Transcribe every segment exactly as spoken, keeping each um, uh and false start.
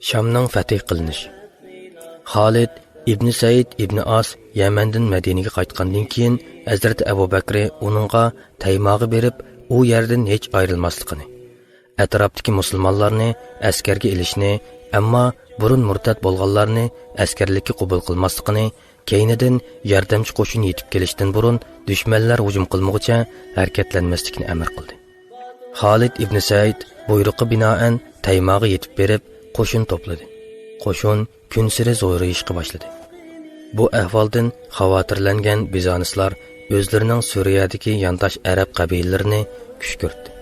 شامنىڭ فەتھى قىلىنىشى. خالىد ئىبنى سەئىد ئىبنى ئاس يەمەندىن مەدىنىگە قايتقاندىن كېيىن، ھەزرىتى ئەبۇ بەكرى ئۇنىڭغا تەيماغا بېرىپ، ئۇ يەردىن ھېچ ئايرىلماسلىقىنى، ئەتراپتىكى مۇسۇلمانلارنى ئەسكەرگە ئېلىشنى، ئەمما بۇرۇن مۇرتەت بولغانلارنى ئەسكەرلىككە قوبۇل قىلماسلىقىنى، كەينىدىن ياردەمچى قوشۇن يېتىپ كېلىشتىن بۇرۇن دۈشمەنلەر ھۇجۇم قىلمىغۇچە ھەرىكەتلەنمەسلىكنى ئەمر قىلدى. خالىد ئىبنى سەئىد بۇيرۇققا بىنائەن تەيماغا يېتىپ بېرىپ، قوشۇن توپلىدى. قوشۇن كۈنسېرى زورىيىشقا باشلىدى. بۇ ئەھۋالدىن خاۋاتىرلەنگەن بىزانسلار ئۆزلىرىنىڭ سۈرىيەدىكى يانداش ئەرەب قەبىلىلىرىنى كۈشكۈرتتى.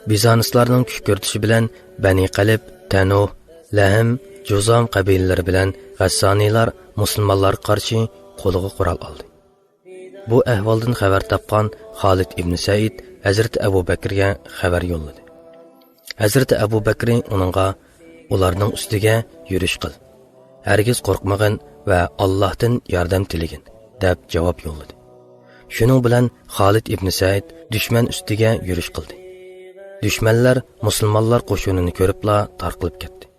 بىزانسلارنىڭ كۈشكۈرتۈشى بىلەن بەنى قەلب، تەنۇھ، لەھىم، جۇزام قەبىلىلىرى بىلەن غەسسانىيلار مۇسۇلمانلارغا قارشى قولىغا قورال ئالدى. بۇ ئەھۋالدىن خەۋەر تاپقان خالىد ئىبنى سەئىد ھەزرىتى ئەبۇ بەكرىگە خەۋەر يوللىدى. ھەزرىتى ئەبۇ بەكرى ئۇنىڭغا، «ئۇلارنىڭ ئۈستىگە يۈرۈش قىل. ھەرگىز قورقمىغىن ۋە ئاللاھتىن ياردەم تىلىگىن» دەپ جاۋاب يوللىدى. شۇنىڭ بىلەن خالىد ئىبنى سەئىد دۈشمەن ئۈستىگە يۈرۈش قىلدى. دۈشمەنلەر مۇسۇلمانلار قوشۇنىنى كۆرۈپلا تارقىلىپ كەتتى.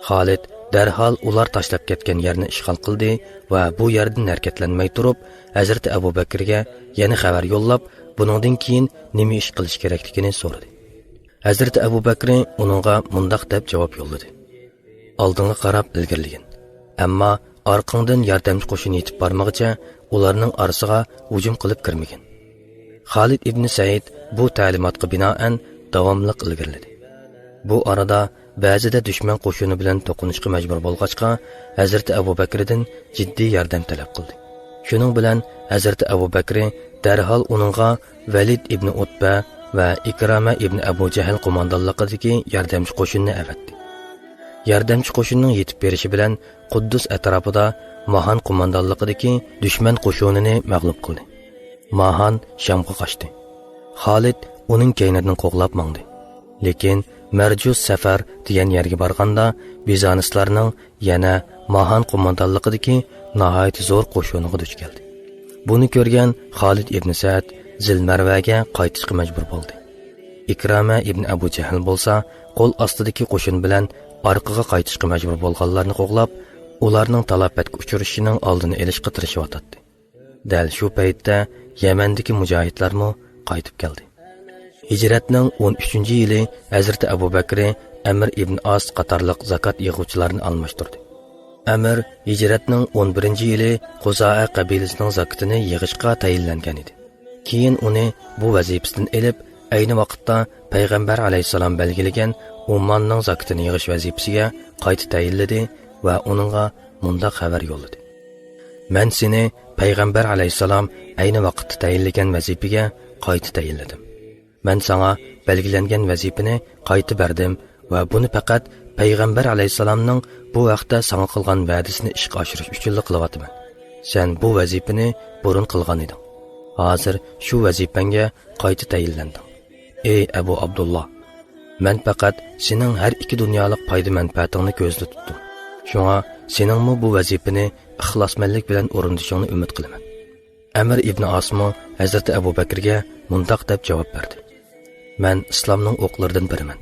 خالىد دەرھال ئۇلار تاشلاپ كەتكەن يەرنى ئىشغال قىلدى ۋە بۇ يەردىن ھەرىكەتلەنمەي تۇرۇپ، ھەزرىتى ئەبۇ بەكرىگە يەنە خەۋەر يوللاپ، بۇنىڭدىن كېيىن نېمە ئىش قىلىش كېرەكلىكىنى سورىدى. ھەزرىتى ئەبۇ بەكرى ئۇنىڭغا مۇنداق دەپ جاۋاب يوللىدى: «ئالدىڭغا قاراپ ئىلگىرىلىگىن. ئەمما ئارقىڭدىن ياردەمچى قوشۇن يېتىپ بارمىغىچە ئۇلارنىڭ ئارىسىغا ھۇجۇم قىلىپ كىرمىگىن.» خالىد ئىبنى سەئىد بۇ تەلىماتقا بىنائەن داۋاملىق ئىلگىرىلىدى. بۇ ئارىدا بەزىدە دۈشمەن قوشۇنى بىلەن توقۇنۇشقا مەجبۇر بولغاچقا، ھەزرىتى ئەبۇ بەكرىدىن جىددىي ياردەم تەلەپ قىلدى. شۇنىڭ بىلەن ھەزرىتى ئەبۇ بەكرى دەرھال ئۇنىڭغا ۋەلىد ئىبنى ئۇتبە ۋە ئىكرامە ئىبنى ئەبۇ جەھل قوماندانلىقىدىكى ياردەمچى قوشۇننى ئەۋەتتى. ياردەمچى قوشۇننىڭ يېتىپ بېرىشى بىلەن قۇددۇس ئەتراپىدا ماھان قوماندانلىقىدىكى دۈشمەن قوشۇنىنى مەغلۇپ قىلدى. ماھان شامغا قاچتى. خالىد ئۇنىڭ كەينىدىن قوغلاپ ماڭدى. لېكىن مەرجۇس سەفەر دېگەن يەرگە بارغاندا، بىزانسلارنىڭ يەنە ماھان قوماندانلىقىدىكى ناھايىتى زور قوشۇنىغا دۇچ كەلدى. بۇنى كۆرگەن خالىد ئىبنى سەئد زىلمەرۋەگە قايتىشقا مەجبۇر بولدى. ئىكرامە ئىبنى ئەبۇ جەھل بولسا قول ئاستىدىكى قوشۇن بىلەن ئارقىغا قايتىشقا مەجبۇر بولغانلارنى قوغلاپ، ئۇلارنىڭ تالاپەتكە ئۇچرىشىشىنىڭ ئالدىنى ئېلىشقا تىرىشىۋاتاتتى. دەل شۇ پەيتتە يەمەندىكى مۇجاھىدلارمۇ قايتىپ كەلدى. ھىجرەتنىڭ ئون ئۈچىنچى يىلى ھەزرىتى ئەبۇ بەكرى ئەمىر ئىبن ئاس قاتارلىق زاكات يىغغۇچىلارنى ئالماشتۇردى. ئەمىر ھىجرەتنىڭ ئون بىرىنچى يىلى خۇزائە قەبىلىسىنىڭ زاكىتىنى يىغىشقا تەيىنلەنگەن ئىدى. كېيىن ئۇنى بۇ ۋەزىپىسىدىن ئېلىپ، ئەينى ۋاقىتتا پەيغەمبەر ئەلەيھىسسالام بەلگىلىگەن ئۇمماننىڭ زاكىتىنى يىغىش ۋەزىپىسىگە قايتا تەيىنلىدى ۋە ئۇنىڭغا مۇنداق خەۋەر يوللىدى: «مەن سېنى پەيغەمبەر ئەلەيھىسسالام ئەينى ۋاقىتتا تەيىنلىگەن ۋەزىپىگە قايتا تەيىنلىدىم. مەن ساڭا بەلگىلەنگەن ۋەزىپىنى قايتا بەردىم ۋە بۇنى پەقەت پەيغەمبەر ئەلەيھىسسالامنىڭ بۇ ھەقتە ساڭا قىلغان ۋەدىسىنى ئىشقا ئاشۇرۇش ئۈچۈنلا قىلىۋاتىمەن. سەن بۇ ۋەزىپىنى بۇرۇن قىلغان ئىدىڭ. ھازىر شۇ ۋەزىپەڭگە قايتا تەيىنلەندىڭ. ئەي ئەبۇ ئابدۇللا، مەن پەقەت سېنىڭ ھەر ئىككى دۇنيالىق پايدا-مەنپەئەتىڭنى كۆزدە تۇتتۇم. شۇڭا سېنىڭمۇ بۇ ۋەزىپىنى ئىخلاسمەنلىك بىلەن ئورۇندىشىڭنى ئۈمىد قىلىمەن.» ئەمىر ئىبنى ئاسمۇ ھەزرىتى ئەبۇ بەكرىگە مۇنداق دەپ جاۋاب بەردى: «مەن ئىسلامنىڭ ئوقلىرىدىن بىرىمەن.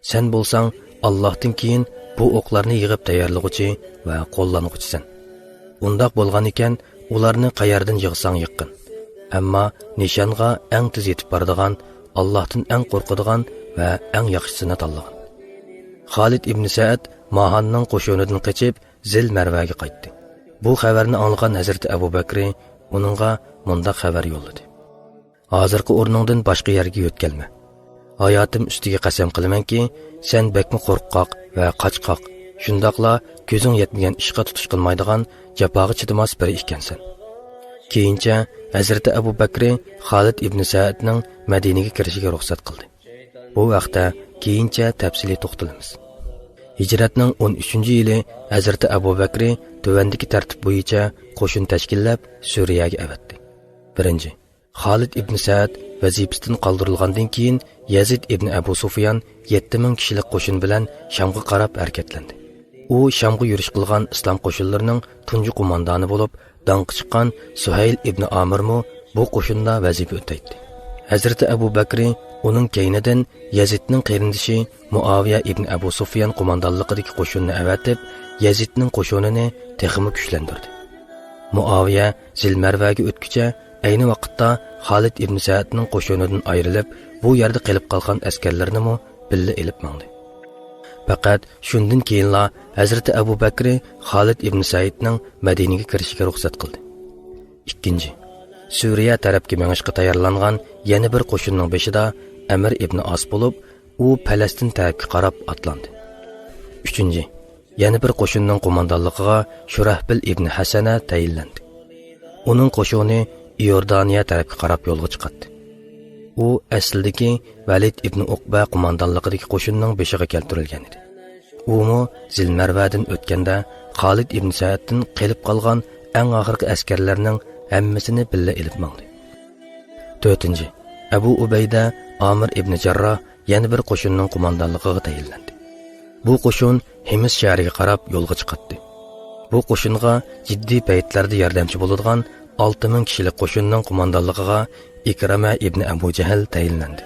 سەن بولساڭ ئاللاھتىن كېيىن بۇ ئوقلارنى يىغىپ تەييارلىغۇچى ۋە قوللانغۇچىسەن. ئۇنداق بولغان ئىكەن، ئۇلارنى قەيەردىن يىغساڭ يىغقىن. ئەمما نىشانغا ئەڭ تېز يېتىپ بارىدىغان، ئاللاھتىن ئەڭ قورقىدىغان ۋە ئەڭ ياخشىسىنى تاللىغىن.» خالىد ئىبنى سەئد ماھاننىڭ قوشۇنىدىن قېچىپ، زىل مەرۋەگە قايتتى. بۇ خەۋەرنى ئاڭلىغان ھەزرىتى ئەبۇ بەكرى ئۇنىڭغا مۇنداق خەۋەر يوللىدى: «ھازىرقى ئورنۇڭدىن باشقا يەرگە يۆتكەلمە. ھاياتىم ئۈستىگە قەسەم قىلىمەنكى، سەن بەكمۇ قورقاق ۋە قاچقاق، شۇنداقلا كۆزۈڭ يەتمىگەن ئىشقا تۇتۇش قىلمايدىغان، جاپاغا چىدىماس بىرى ئىكەنسەن.» كېيىنچە ھەزرىتى ئەبۇ بەكرى خالىد ئىبنى سەئدنىڭ مەدىنىگە كىرىشىگە رۇخسەت قىلدى. بۇ ھەقتە كېيىنچە تەپسىلىي توختىلىمىز. ھىجرەتنىڭ ئون ئۈچىنچى يىلى ھەزرىتى ئەبۇ بەكرى تۆۋەندىكى تەرتىپ بويىچە قوشۇن تەشكىللەپ، سۈرىيەگە ئەۋەتتى. بىرىنچى، خالىد ئىبنى سەئد ۋەزىپىسىدىن قالدۇرۇلغاندىن كېيىن، يەزىد ئىبنى ئەبۇ سۇفيان يەتتە مىڭ كىشىلىك قوشۇن بىلەن شامغا قاراپ ھەرىكەتلەندى. ئۇ شامغا يۈرۈش قىلغان ئىسلام قوشۇنلىرىنىڭ تۇنجى قوماندانى بولۇپ، داڭقى چىققان سۇھەيل ئىبنى ئامىرمۇ بۇ قوشۇندا ۋەزىپە ئۆتەيتتى. ھەزرىتى ئەبۇ بەكرى ئۇنىڭ كەينىدىن يەزىدنىڭ قېرىندىشى مۇئاۋىيە ئىبن ئەبۇ سۇفيان قوماندانلىقىدىكى قوشۇننى ئەۋەتىپ، يەزىدنىڭ قوشۇنىنى تېخىمۇ كۈچلەندۈردى. مۇئاۋىيە زىلمەرۋەگە ئۆتكۈچە، ئەينى ۋاقىتتا خالىد ئىبن سەئدنىڭ قوشۇنىدىن ئايرىلىپ، بۇ يەردە قېلىپ قالغان ئەسكەرلىرىنىمۇ بىللە ئېلىپ ماڭدى. پەقەت شۇندىن كېيىنلا ھەزرىتى ئەبۇ بەكرى خالىد ئىبن سەئدنىڭ مەدىنىگە كىرىشىگە رۇخسەت قىلدى. ئىككىنچى، سۈرىيە تەرەپكە مېڭىشقا تەييارلانغان يەنە بىر قوشۇننىڭ بېشىدا ئەمىر ئىبن ئاس بولۇپ، ئۇ پەلەستىن تەرەپكە قاراپ ئاتلاندى. ئۈچىنچى، يەنە بىر قوشۇننىڭ قوماندانلىقىغا شۇرەھبىل ئىبن ھەسەنە تەيىنلەندى. ئۇنىڭ قوشۇنى ئىيوردانىيە تەرەپكە قاراپ يولغا چىقاتتى. ئۇ ئەسلىدىكى ۋەلىد ئىبن ئۇقبە قوماندانلىقىدىكى قوشۇننىڭ بېشىغا كەلتۈرۈلگەن ئىدى. ئۇمۇ زىلمەرۋەدىن ئۆتكەندە، خالىد ئىبن سەئدتىن قېلىپ قالغان ئەڭ ئاخىرقى ئەسكەرلەرنىڭ ھەممىسىنى بىللە ئېلىپ ماڭدى. تۆتىنچى، ئەبۇ ئۇبەيدە ئامىر ئىبن جەرراھ يەنە بىر قوشۇننىڭ قوماندانلىقىغا تەيىنلەندى. بۇ قوشۇن ھىمس شەھىرىگە قاراپ يولغا چىقاتتى. بۇ قوشۇنغا جىددىي پەيتلەردە ياردەمچى بولىدىغان ئالتە مىڭ كىشىلىك قوشۇننىڭ قوماندانلىقىغا ئىكرامە ئىبن ئەبۇ جەھل تەيىنلەندى.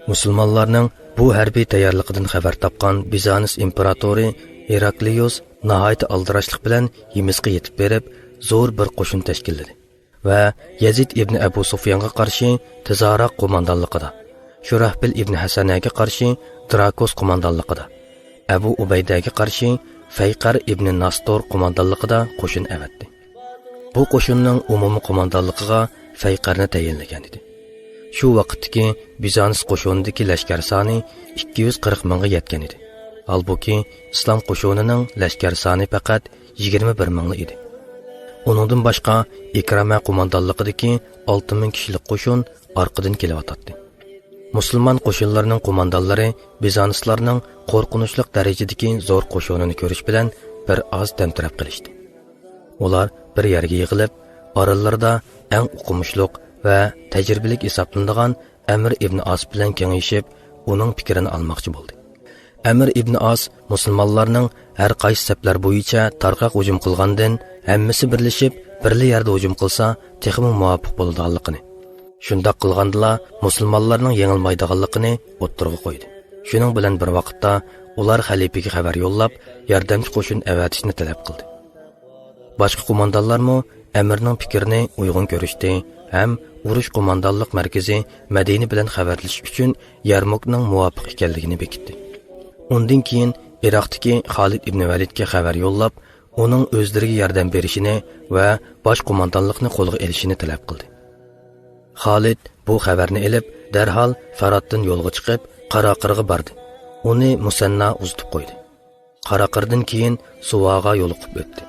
مۇسۇلمانلارنىڭ بۇ ھەربىي تەييارلىقىدىن خەۋەر تاپقان بىزانس ئىمپېراتورى ھېراكلىيۇس ناھايىتى ئالدىراشلىق بىلەن ھىمسقا يېتىپ بېرىپ، زور بىر قوشۇن تەشكىللىدى ۋە يەزىد ئىبن ئەبۇ سۇفيانغا قارشى تىزاراق قوماندانلىقىدا، شۇراھبىل ئىبن ھەسەنەگە قارشى دراكوس قوماندانلىقىدا، ئەبۇ ئۇبەيدەگە قارشى فەيقەر ئىبن ناستور قوماندانلىقىدا قوشۇن ئەۋەتتى. بۇ قوشۇننىڭ ئومۇمىي قوماندانلىقىغا فەيقەرنى تەيىنلىگەن ئىدى. شۇ ۋاقىتتىكى بىزانس قوشۇنىدىكى لەشكەر سانى ئىككى يۈز قىرىق مىڭغا يەتكەن ئىدى. ھالبۇكى، ئىسلام قوشۇنىنىڭ لەشكەر سانى پەقەت يىگىرمە بىر مىڭلا ئىدى. ئۇنىڭدىن باشقا، ئىكرامە قوماندانلىقىدىكى ئالتە مىڭ كىشىلىك قوشۇن ئارقىدىن كېلىۋاتاتتى. مۇسۇلمان قوشۇنلىرىنىڭ قوماندانلىرى بىزانسلارنىڭ قورقۇنچلۇق دەرىجىدىكى زور قوشۇنىنى كۆرۈش بىلەن بىر ئاز تەمتىرەپ قېلىشتى. ئۇلار بىر يەرگە يىغىلىپ، ئارىلىرىدا ئەڭ ئوقۇمۇشلۇق ۋە تەجرىبىلىك ھېسابلىنىدىغان ئەمىر ئىبن ئاس بىلەن كېڭىشىپ، ئۇنىڭ پىكرىنى ئالماقچى بولدى. ئەمىر ئىبن ئاس مۇسۇلمانلارنىڭ ھەر قايسى سەپلەر بويىچە تارقاق ھۇجۇم قىلغاندىن، ھەممىسى بىرلىشىپ بىرلا يەردە ھۇجۇم قىلسا، تېخىمۇ مۇۋاپىق بولىدىغانلىقىنى، شۇنداق قىلغاندىلا مۇسۇلمانلارنىڭ يېڭىلمايدىغانلىقىنى ئوتتۇرىغا قويدى. شۇنىڭ بىلەن بىر ۋاقىتتا، ئۇلار خەلىپىگە خەۋەر يوللاپ، ياردەمچى قوشۇن ئەۋەتىشنى تەلەپ قىلدى. باشقا قوماندانلارمۇ ئەمىرنىڭ پىكرىنى ئۇيغۇن كۆرۈشتى ھەم ئۇرۇش قوماندانلىق مەركىزى مەدىنە بىلەن خەۋەرلىشىش ئۈچۈن يەرمۇكنىڭ مۇۋاپىق ئىكەنلىكىنى بېكىتتى. ئۇندىن كېيىن ئىراقتىكى خالىد ئىبن ۋەلىدكە خەۋەر يوللاپ، ئۇنىڭ ئۆزلىرىگە ياردەم بېرىشىنى ۋە باش قوماندانلىقنى قولىغا ئېلىشىنى تەلەپ قىلدى. خالىد بۇ خەۋەرنى ئېلىپ، دەرھال فەراتتىن يولغا چىقىپ، قاراقىرغا باردى. ئۇنى مۇسەننا ئۇزىتىپ قويدى. قاراقىردىن كېيىن سۇۋاغا يولۇقۇپ ئۆتتى.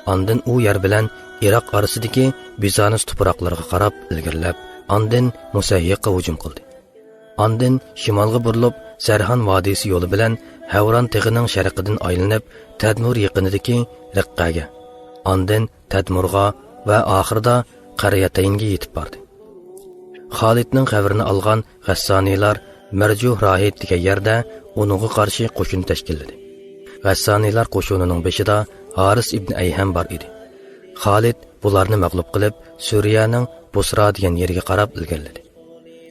ئاندىن ئۇ يەر بىلەن ئىراق ئارىسىدىكى بىزانس تۇپراقلىرىغا قاراپ ئىلگىرىلەپ، ئاندىن مۇسەييىققە ھۇجۇم قىلدى. ئاندىن شىمالغا بۇرۇلۇپ، سەرھان ۋادىسى يولى بىلەن ھەۋران تېغىنىڭ شەرقىدىن ئايلىنىپ، تەدمۇر يېقىنىدىكى رىققەگە، ئاندىن تەدمۇرغا ۋە ئاخىرىدا قەريەتەينگە يېتىپ باردى. خالىدنىڭ خەۋىرىنى ئالغان غەسسانىيلار مەرجۇھ راھىب دېگەن يەردە ئۇنىڭغا قارشى قوشۇن تەشكىللىدى. غەسسانىيلار قوشۇنىنىڭ بېشىدا ھارىس ئىبن ئەيھەم بار ئىدى. خالىد بۇلارنى مەغلۇپ قىلىپ، سۈرىيەنىڭ بۇسرا دېگەن يېرىگە قاراپ ئىلگىرىلىدى.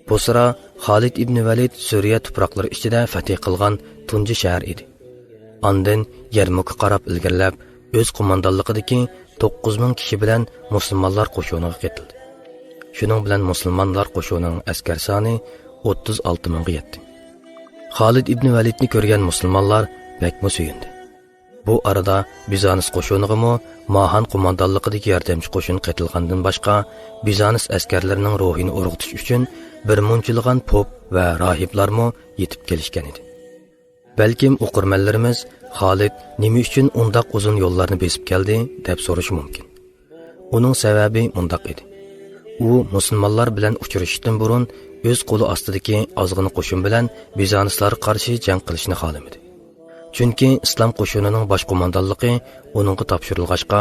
بۇسرا خالىد ئىبن ۋەلىد سۈرىيە تۇپراقلىرى ئىچىدە فەتھى قىلغان تۇنجى شەھەر ئىدى. ئاندىن يەرمۇكقا قاراپ ئىلگىرىلەپ، ئۆز قوماندانلىقىدىكى توققۇز مىڭ كىشى بىلەن مۇسۇلمانلار قوشۇنىغا قېتىلدى. شۇنىڭ بىلەن مۇسۇلمانلار قوشۇنىنىڭ ئەسكەر سانى ئوتتۇز ئالتە مىڭغا يەتتى. خالىد ئىبن ۋەلىدنى كۆرگەن مۇسۇلمانلار بەكمۇ سۆيۈندى. بۇ ئارىدا بىزانس قوشۇنىغىمۇ ماھان قوماندانلىقىدىكى ياردەمچى قوشۇن قېتىلغاندىن باشقا، بىزانس ئەسكەرلىرىنىڭ روھىنى ئۇرغۇتۇش ئۈچۈن بىر مۇنچىلىغان پوپ ۋە راھىبلارمۇ يېتىپ كېلىشكەن ئىدى. بەلكىم ئوقۇرمەنلىرىمىز خالىد نېمە ئۈچۈن ئۇنداق ئۇزۇن يوللارنى بېسىپ كەلدى، دەپ سورىشى مۇمكىن. ئۇنىڭ سەۋەبى مۇنداق ئىدى. ئۇ مۇسۇلمانلار بىلەن ئۇچرىشىشتىن بۇرۇن ئۆز قولى ئاستىدىكى ئازغىنە قوشۇن بىلەن بىزانسلارغا قارشى جەڭ قىلىشنى خالىمىدى. چۈنكى ئىسلام قوشۇنىنىڭ باش قوماندانلىقى ئۇنىڭغا تاپشۇرۇلغاچقا،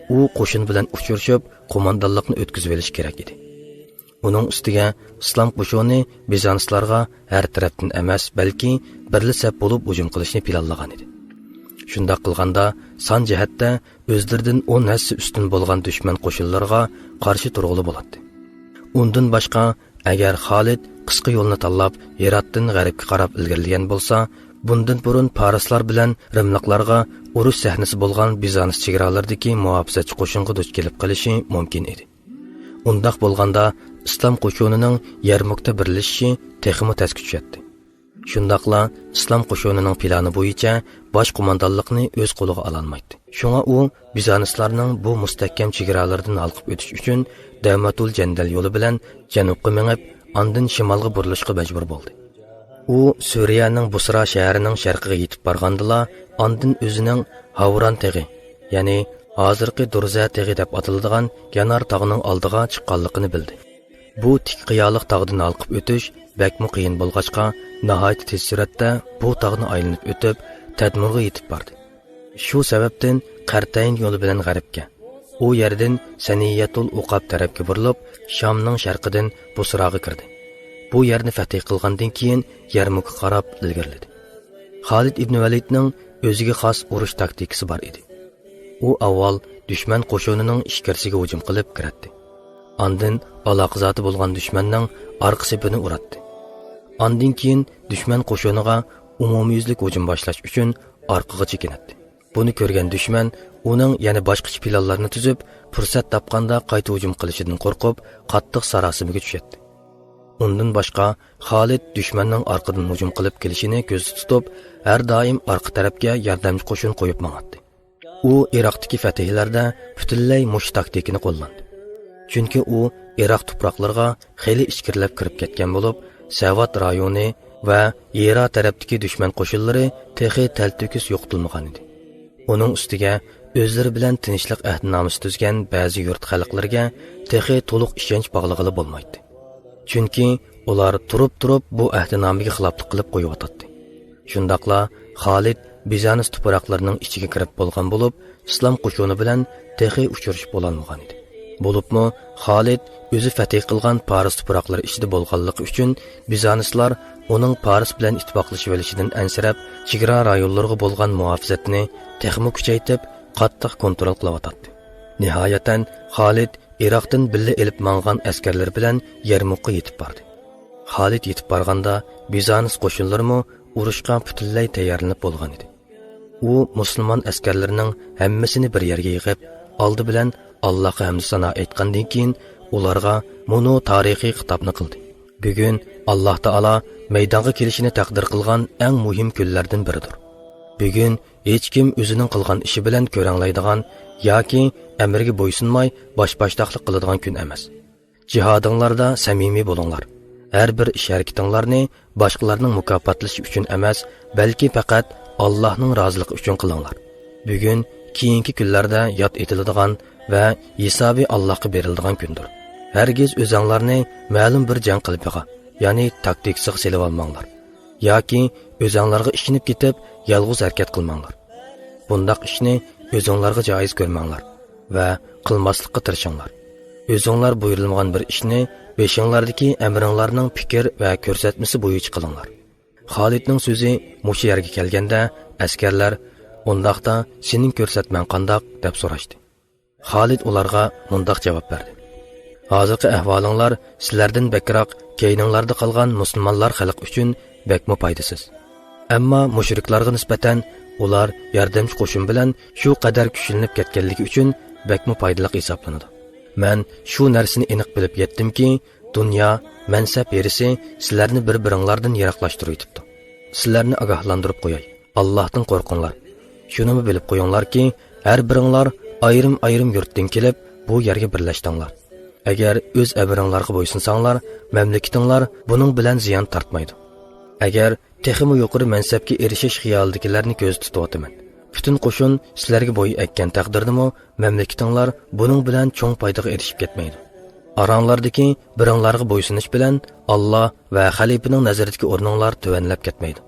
ئۇ قوشۇن بىلەن ئۇچرىشىپ، قوماندانلىقنى ئۆتكۈزۈۋېلىشى كېرەك ئىدى. ئۇنىڭ ئۈستىگە ئىسلام قوشۇنى بىزانسلارغا ھەر تەرەپتىن ئەمەس، بەلكى بىرلا سەپ بولۇپ ھۇجۇم قىلىشنى پىلانلىغان ئىدى. شۇنداق قىلغاندا، سان جەھەتتە ئۆزلىرىدىن ئون ھەسسە ئۈستۈن بولغان دۈشمەن قوشۇنلىرىغا قارشى تۇرغىلى بولاتتى. ئۇندىن باشقا، ئەگەر خالىد قىسقا يولنى تاللاپ، ھىراتتىن غەربكە قاراپ ئىلگىرىلىگەن بولسا، بۇندىن بۇرۇن پارسلار بىلەن رىملىقلارغا ئۇرۇش سەھنىسى بولغان بىزانس چېگرالىرىدىكى مۇھاپىزەتچى قوشۇنغا دۇچ كېلىپ قېلىشى مۇمكىن ئىدى. ئۇنداق بولغاندا، ئىسلام قوشۇنىنىڭ يەرمۇكتا بىرلىشىشى تېخىمۇ تەسكە چۈشەتتى. شۇنداقلا ئىسلام قوشۇنىنىڭ پىلانى بويىچە باش قوماندانلىقنى ئۆز قولىغا ئالالمايتتى. شۇڭا ئۇ بىزانسلارنىڭ بۇ مۇستەھكەم چېگرالىرىدىن ھالقىپ ئۆتۈش ئۈچۈن دەمەتۇل جەندەل يولى بىلەن جەنۇبقا مېڭىپ، ئاندىن شىمالغا بۇرۇلۇشقا مەجبۇر بولدى. ئۇ سۈرىيەنىڭ بۇسرا شەھىرىنىڭ شەرقىگە يېتىپ بارغاندىلا، ئاندىن ئۆزىنىڭ ھاۋران تېغى، يەنى ھازىرقى دۇرزە تېغى دەپ ئاتىلىدىغان يانار تاغنىڭ ئالدىغا چىققانلىقىنى بىلدى. بۇ تىك قىيالىق تاغدىن ھالقىپ ئۆتۈش بەكمۇ قىيىن بولغاچقا، ناھايىتى تېز سۈرئەتتە بۇ تاغنى ئايلىنىپ ئۆتۈپ، تەدمۇرغا يېتىپ باردى. شۇ سەۋەبتىن قەرتەين يولى بىلەن غەربكە، ئۇ يەردىن سەنىيەتۇل ئۇقاب تەرەپكە بۇرۇلۇپ، شامنىڭ شەرقىدىن بۇسراغا كىردى. بۇ يەرنى فەتھى قىلغاندىن كېيىن، يەرمۇكقا قاراپ ئىلگىرىلىدى. خالىد ئىبن ۋەلىدنىڭ ئۆزىگە خاس ئۇرۇش تاكتىكىسى بار ئىدى. ئۇ ئاۋۋال دۈشمەن قوشۇنىنىڭ ئىچكىرىسىگە ھۇجۇم قىلىپ كىرەتتى. ئاندىن ئالاقىزاتى بولغان دۈشمەننىڭ ئارقا سېپىنى ئۇراتتى. ئاندىن كېيىن دۈشمەن قوشۇنىغا ئومۇميۈزلۈك ھۇجۇم باشلاش ئۈچۈن ئارقىغا چېكىنەتتى. بۇنى كۆرگەن دۈشمەن ئۇنىڭ يەنە باشقىچە پىلانلارنى تۈزۈپ، پۇرسەت تاپقاندا قايتا ھۇجۇم قىلىشىدىن قورقۇپ، قاتتىق ساراسىمىگە چۈشەتتى. ئۇندىن باشقا، خالىد دۈشمەننىڭ ئارقىدىن ھۇجۇم قىلىپ كېلىشىنى كۆزدە تۇتۇپ، ھەر دائىم ئارقا تەرەپكە ياردەمچى قوشۇن قويۇپ ماڭاتتى. ئۇ ئىراقتىكى فەتھىيلەردە پۈتۈنلەي مۇشۇ تاكتىكىنى قوللاندى. چۈنكى ئۇ ئىراق تۇپراقلىرىغا خېلى ئىچكىرىلەپ كىرىپ كەتكەن بولۇپ، سەۋات رايونى ۋە ھىرا تەرەپتىكى دۈشمەن قوشۇنلىرى تېخى تەلتۆكۈس يوقىتىلمىغان ئىدى. ئۇنىڭ ئۈستىگە ئۆزلىرى بىلەن تىنچلىق ئەھدىنامىسى تۈزگەن بەزى يۇرت خەلقلىرىگە تېخى تولۇق ئىشەنچ باغلىغىلى بولمايتتى. چۈنكى ئۇلار تۇرۇپ-تۇرۇپ بۇ ئەھدىنامىگە خىلاپلىق قىلىپ قويۇۋاتاتتى. شۇنداقلا خالىد بىزانس تۇپراقلىرىنىڭ ئىچىگە كىرىپ بولغان بولۇپ، ئىسلام قوشۇنى بىلەن تېخى ئۇچرىشىپ بولالمىغان ئىدى. بولۇپمۇ خالىد ئۆزى فەتھى قىلغان پارس تۇپراقلىرى ئىچىدە بولغانلىقى ئۈچۈن، بىزانسلار ئۇنىڭ پارس بىلەن ئىتتىپاقلىشىۋېلىشىدىن ئەنسىرەپ، چېگرا رايونلىرىغا بولغان مۇھاپىزەتنى تېخىمۇ كۈچەيتىپ، قاتتىق كونترول قىلىۋاتاتتى. نىھايەتەن، خالىد ئىراقتىن بىللە ئېلىپ ماڭغان ئەسكەرلىرى بىلەن يەرمۇكقا يېتىپ باردى. خالىد يېتىپ بارغاندا، بىزانس قوشۇنلىرىمۇ ئۇرۇشقا پۈتۈنلەي تەييارلىنىپ بولغان ئىدى. ئۇ مۇسۇلمان ئەسكەرلىرىنىڭ ھەممىسىنى بىر يەرگە يىغىپ، ئالدى بىلەن ئاللاھقا ھەمدۇ سانا ئېيتقاندىن كېيىن، ئۇلارغا مۇنۇ تارىخىي خىتابنى قىلدى: بۈگۈن ئاللاھ تائالا مەيدانغا كېلىشىنى تەقدىر قىلغان ئەڭ مۇھىم كۈنلەردىن بىرىدۇر. بۈگۈن ھېچكىم ئۆزىنىڭ قىلغان ئىشى بىلەن كۆرەڭلەيدىغان ياكى ئەمرىگە بويسۇنماي باش-باشتاقلىق قىلىدىغان كۈن ئەمەس. جىھادىڭلاردا سەمىمىي بولۇڭلار. ھەر بىر ئىش-ھەرىكىتىڭلارنى باشقىلارنىڭ مۇكاپاتلىشى ئۈچۈن ئەمەس، بەلكى پەقەت ئاللاھنىڭ رازىلىقى ئۈچۈن قىلىڭلار. بۈگۈن، كېيىنكى كۈنلەردە ياد ئېتىلىدىغان ۋە ھېسابى ئاللاھقا بېرىلىدىغان كۈندۇر. ھەرگىز ئۆزەڭلارنى مەلۇم بىر جەڭ قېلىپىغا، يەنى تاكتىكىسىغا سېلىۋالماڭلار. ياكى ئۆزەڭلارغا ئىشىنىپ كېتىپ، يالغۇز ھەرىكەت قىلماڭلار. بۇنداق ئىشنى ئۆزۈڭلارغا جائىز كۆرمەڭلار ۋە قىلماسلىققا تىرىشىڭلار. ئۆزۈڭلار بۇيرۇلمىغان بىر ئىشنى بېشىڭلاردىكى ئەمىرىڭلارنىڭ پىكىر ۋە كۆرسەتمىسى بويىچە قىلىڭلار. خالىدنىڭ سۆزى مۇشۇ يەرگە كەلگەندە، ئەسكەرلەر، ئۇنداقتا سېنىڭ كۆرسەتمەڭ قانداق؟ دەپ سوراشتى. خالىد ئۇلارغا مۇنداق جاۋاب بەردى: ھازىرقى ئەھۋالىڭلار سىلەردىن بەكرەك كەينىڭلاردا قالغان مۇسۇلمانلار خەلقى ئۈچۈن بەكمۇ پايدىسىز. ئەمما مۇشرىكلارغا نىسبەتەن ئۇلار ياردەمچى قوشۇن بىلەن شۇ قەدەر كۈچلىنىپ كەتكەنلىكى ئۈچۈن بەكمۇ پايدىلىق ھېسابلىنىدۇ. مەن شۇ نەرسىنى ئېنىق بىلىپ يەتتىمكى، دۇنيا، مەنسەپ ھىرىسى سىلەرنى بىر-بىرىڭلاردىن يىراقلاشتۇرۇۋېتىپتۇ. سىلەرنى ئاگاھلاندۇرۇپ قوياي، ئاللاھتىن قورقۇڭلار. شۇنىمۇ بىلىپ قويۇڭلاركى، ھەر بىرىڭلار ئايرىم-ئايرىم يۇرتتىن كېلىپ، بۇ يەرگە بىرلەشتىڭلار. ئەگەر ئۆز ئەمرىڭلارغا بويسۇنساڭلار، مەملىكىتىڭلار بۇنىڭ بىلەن زىيان تارتمايدۇ. ئەگەر تېخىمۇ يۇقىرى مەنسەپكە ئېرىشىش خىيالىدىكىلەرنى كۆزدە تۇتۇۋاتىمەن. پۈتۈن قوشۇن سىلەرگە بويۇن ئەگكەن تەقدىردىمۇ، مەملىكىتىڭلار بۇنىڭ بىلەن چوڭ پايدىغا ئېرىشىپ كەتمەيدۇ. ئاراڭلاردىكى بىرىڭلارغا بويسۇنۇش بىلەن ئاللا ۋە خەلىپىنىڭ نەزىرىدىكى ئورنۇڭلار تۆۋەنلەپ كەتمەيدۇ.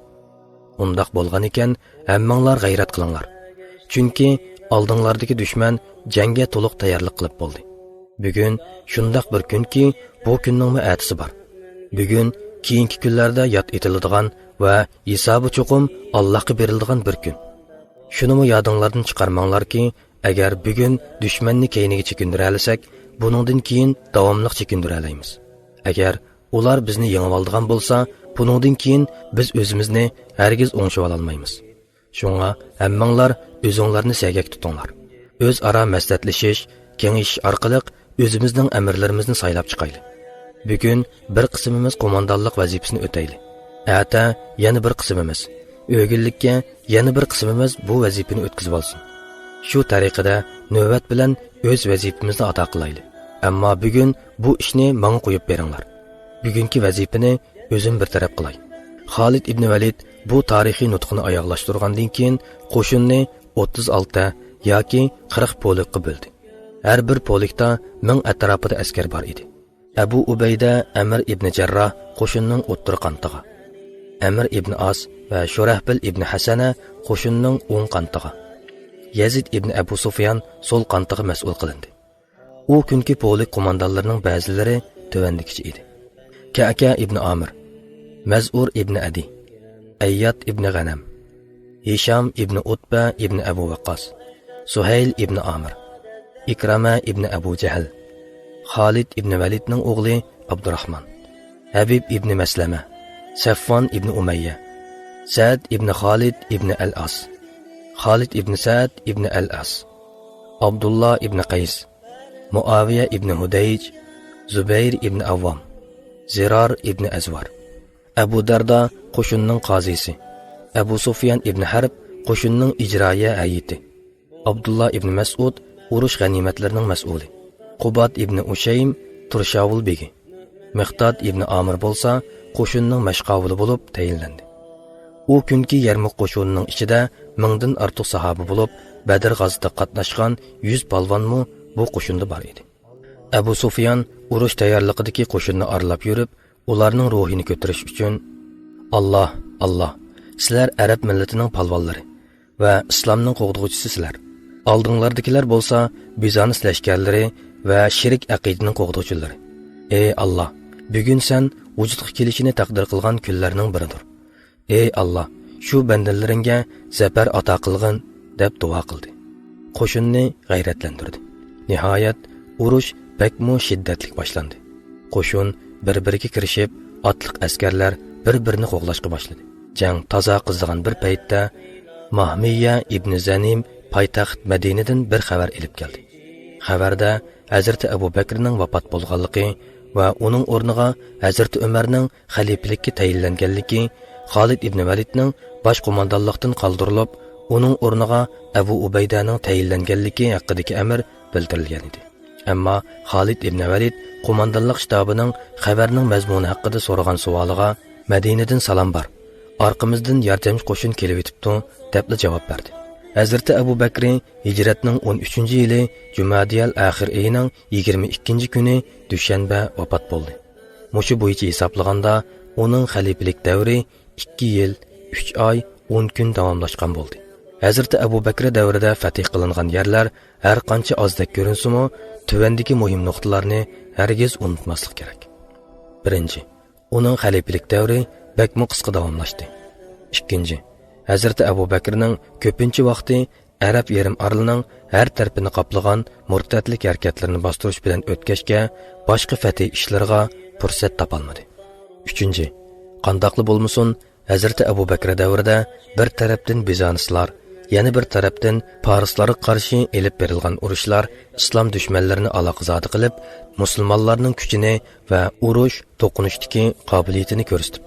ئۇنداق بولغانىكەن، ھەممىڭلار غەيرەت قىلىڭلار. چۈنكى ئالدىڭلاردىكى دۈشمەن جەڭگە تولۇق تەييارلىق قىلىپ بولدى. بۈگۈن شۇنداق بىر كۈنكى، بۇ كۈننىڭمۇ ئەتىسى بار. بۈگۈن كېيىنكى كۈنلەردە ياد ئېتىلىدىغان ۋە ھېسابى چوقۇم ئاللاھقا بېرىلىدىغان بىر كۈن. شۇنىمۇ يادىڭلاردىن چىقارماڭلاركى، ئەگەر بۈگۈن دۈشمەننى كەينىگە چېكىندۈرەلىسەك، بۇنىڭدىن كېيىن داۋاملىق چېكىندۈرەلەيمىز. ئەگەر ئۇلار بىزنى يېڭىۋالىدىغان بولسا، بۇنىڭدىن كېيىن بىز ئۆزىمىزنى ھەرگىز ئوڭشىۋالالمايمىز. شۇڭا ھەممىڭلار ئۆزۈڭلارنى سەگەك تۇتۇڭلار. ئۆزئارا مەسلىھەتلىشىش، كېڭىشىش ئارقىلىق ئۆزىمىزنىڭ ئەمىرلىرىمىزنى سايلاپ چىقايلى. بۈگۈن بىر قىسمىمىز قوماندانلىق ۋەزىپىسىنى ئۆتەيلى. ئەتە يەنە بىر قىسمىمىز، ئۆگۈنلۈككە يەنە بىر قىسمىمىز بۇ ۋەزىپىنى ئۆتكۈزۈۋالسۇن. شۇ تەرىقىدە نۆۋەت بىلەن ئۆز ۋەزىپىمىزنى ئادا قىلايلى. ئەمما بۈگۈن بۇ ئىشنى ماڭا قويۇپ بېرىڭلار. بۈگۈنكى ۋەزىپىنى ئۆزۈم بىر تەرەپ قىلاي. خالىد ئىبنى ۋەلىد بۇ تارىخىي نۇتقىنى ئاياغلاشتۇرغاندىن كېيىن، قوشۇننى ئوتتۇز ئالتە ياكى قىرىق پولكقا بۆلدى. ھەر بىر پولكتا مىڭ ئەتراپىدا ئەسكەر بار ئىدى. ئەبۇ ئۇبەيدە ئەمىر ئىبنى جەرراھ قوشۇننىڭ ئوتتۇرا قانىتىغا، ئەمىر ئىبنى ئاس ۋە شۇرەھبىل ئىبنى ھەسەنە قوشۇننىڭ ئوڭ قانىتىغا، يەزىد ئىبنى ئەبۇ سۇفيان سول قانىتىغا مەسئۇل قىلىندى. ئۇ كۈنكى پولك قوماندانلىرىنىڭ بەزىلىرى تۆۋەندىكىچە ئىدى: كەئكە ئىبنى ئامىر، مەزئۇر ئىبنى ئەدى، ئەيياد ئىبنى غەنەم، ھىشام ئىبنى ئۇتبە ئىبنى ئەبۇ ۋەققاس، سۇھەيل ئىبنى ئامىر، ئىكرامە ئىبنى ئەبۇ جەھل، خالىد ئىبنى ۋەلىدنىڭ ئوغلى ئابدۇراخمان، ھەبىب ئىبنى مەسلەمە، سەفۋان ئىبنى ئۇمەييە، سەئد ئىبنى خالىد ئىبنى ئەل ئاس، خالىد ئىبنى سەئد ئىبنى ئەل ئاس، ئابدۇللا ئىبنى قەيس، مۇئاۋىيە ئىبنى ھۇدەيج، زۇبەير ئىبنى ئەۋۋام، زىرار ئىبنى ئەزۋار. ئەبۇ دەردا قوشۇننىڭ قازىسى، ئەبۇ سۇفيان ئىبنى ھەرب قوشۇننىڭ ئىجرائىيە ھەيئىتى، ئابدۇللا ئىبنى مەسئۇد ئۇرۇش غەنىيمەتلىرىنىڭ مەسئۇلى، قۇباد ئىبنى ئۇشەيم تۇرشاۋۇل بېگى، مىقداد ئىبنى ئامىر بولسا قوشۇننىڭ مەشقاۋۇلى بولۇپ تەيىنلەندى. ئۇ كۈنكى يەرمۇك قوشۇنىنىڭ ئىچىدە مىڭدىن ئارتۇق ساھابە بولۇپ، بەدر غازىتىغا قاتناشقان يۈز پالۋانمۇ بۇ قوشۇندا بار ئىدى. ئەبۇ سۇفيان ئۇرۇش تەييارلىقىدىكى قوشۇننى ئارىلاپ يۈرۈپ، ئۇلارنىڭ روھىنى كۆتۈرۈش ئۈچۈن، «ئاللا، ئاللا، سىلەر ئەرەب مىللىتىنىڭ پالۋانلىرى ۋە ئىسلامنىڭ قوغدىغۇچىسى سىلەر. ئالدىڭلاردىكىلەر بولسا بىزانس لەشكەرلىرى ۋە شېرىك ئەقىدىنىڭ قوغدىغۇچىلىرى. ئەي ئاللا، بۈگۈن سەن ۋۇجۇدقا كېلىشىنى تەقدىر قىلغان كۈنلەرنىڭ بىرىدۇر. ئەي ئاللا، شۇ بەندىلىرىڭگە زەپەر ئاتا قىلغىن» دەپ دۇئا قىلدى. قوشۇننى غەيرەتلەندۈردى. نىھايەت، ئۇرۇش بەكمۇ شىددەتلىك باشلاندى. قوشۇن بىر-بىرىگە كىرىشىپ، ئاتلىق ئەسكەرلەر بىر-بىرىنى قوغلاشقا باشلىدى. جەڭ تازا قىزىغان بىر پەيتتە، ماھمىيە ئىبنى زەنىم پايتەخت مەدىنىدىن بىر خەۋەر ئېلىپ كەلدى. خەۋەردە ھەزرىتى ئەبۇ بەكرىنىڭ ۋاپات بولغانلىقى ۋە ئۇنىڭ ئورنىغا ھەزرىتى ئۆمەرنىڭ خەلىپىلىككە تەيىنلەنگەنلىكى، خالىد ئىبنى ۋەلىدنىڭ باش قوماندانلىقتىن قالدۇرۇلۇپ، ئۇنىڭ ئورنىغا ئەبۇ ئۇبەيدەنىڭ تەيىنلەنگەنلىكى ھەققىدىكى ئەمىر بىلدۈرۈلگەن ئىدى. ئەمما خالىد ئىبنى ۋەلىد قوماندانلىق شتابىنىڭ خەۋەرنىڭ مەزمۇنى ھەققىدە سورىغان سوئالىغا، «مەدىنىدىن سالام بار، ئارقىمىزدىن ياردەمچى قوشۇن كېلىۋېتىپتۇ» دەپلا جاۋاب بەردى. ھەزرىتى ئەبۇ بەكرى ھىجرەتنىڭ ئون ئۈچىنچى يىلى جۇمادىيەل ئاخىر ئېيىنىڭ يىگىرمە ئىككىنچى كۈنى، دۈشەنبە، ۋاپات بولدى. مۇشۇ بويىچە ھېسابلىغاندا، ئۇنىڭ خەلىپىلىك دەۋرى ئىككى يىل، ئۈچ ئاي، ئون كۈن داۋاملاشقان بولدى. ھەزرىتى ئەبۇ بەكرى دەۋرىدە فەتھ قىلىنغان يەرلەر ھەر قانچە ئازدەك كۆرۈنسىمۇ، تۆۋەندىكى مۇھىم نۇقتىلارنى ھەرگىز ئۇنتۇماسلىق كېرەك. بىرىنچى، ئۇنىڭ خەلىپىلىك دەۋرى بەكمۇ قىسقا داۋاملاشتى. ئىككىنچى، ھەزرىتى ئەبۇ بەكرىنىڭ كۆپىنچە ۋاقتى ئەرەب يېرىم ئارىلىنىڭ ھەر تەرىپىنى قاپلىغان مۇرتەتلىك ھەرىكەتلىرىنى باستۇرۇش بىلەن ئۆتكەچكە، باشقا فەتھىي ئىشلىرىغا پۇرسەت تاپالمىدى. ئۈچىنچى، قانداقلا بولمىسۇن، ھەزرىتى ئەبۇ بەكرى دەۋرىدە بىر تەرەپتىن بىزانسلار، يەنە بىر تەرەپتىن پارسلارغا قارشى ئېلىپ بېرىلغان ئۇرۇشلار ئىسلام دۈشمەنلىرىنى ئالاقزادە قىلىپ، مۇسۇلمانلارنىڭ كۈچىنى ۋە ئۇرۇش توقۇنۇشتىكى قابىلىيىتىنى كۆرسىتىپ